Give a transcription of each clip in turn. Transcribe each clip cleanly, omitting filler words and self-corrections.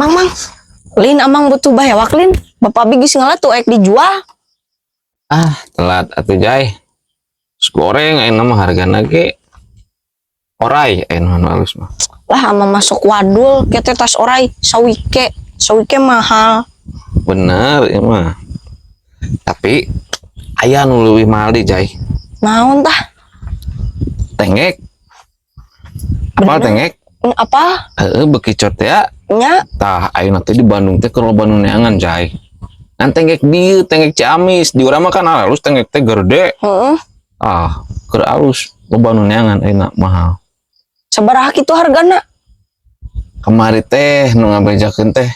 Mang, Mang. Lin, Amang butuh bayawak, Lin. Bapak abi geus ngala tuh ek dijual. Ah, telat atuh, Jai. Terus goreng ayeuna mah hargana ge orai ayeuna mah nu alus mah. Lah, Amang masuk wadul kieu tas orai sawike. Sawike mahal. Bener ieu mah. Tapi aya nu leuwih mahal di, Jai. Naon tah? Tenggek. Apa Bener. Tenggek? Apa? Heeh, bekicot ya. Nya. Tah, ayeuna teh di Bandung teh keur loba nu neangan, Jai. Ngan tenggek dieu, tenggek Ciamis. Di urang mah kan alus tenggek teh gede. Heeh. Ah, keur alus loba nu neangan ayeuna mahal. Sabaraha kitu hargana? Kamari teh nu ngabejakeun teh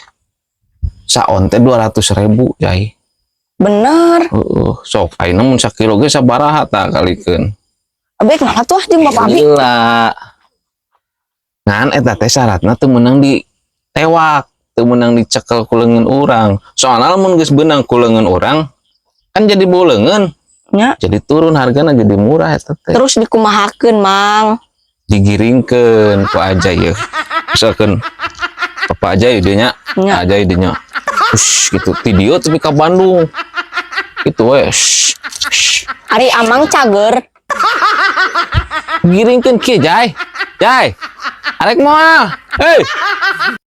saon teh 200.000, Jai. Bener. Heeh, sok ayeuna mun sakilo ge sabaraha tah kalikeun. Abi kumaha tuh jeung Bapak abi? Gila. Ngan eta teh syaratna teu meunang ditewak, teu meunang dicekel ku leungeun urang. Soalna lamun geus beunang ku leungeun urang kan jadi bau leungeun, jadi turun hargana, jadi murah eta teh. Terus dikumahakeun, Mang? Digiringkeun ku aja ya. Misalkan Bapak aja ya nya, aja dieu nya. Ush, gitu ti dieu tepi ka Bandung. Gitu we. Shh, shh. Ari Amang cager. Giringkeun kieu, Jai. Jai. Arek moal. Hei.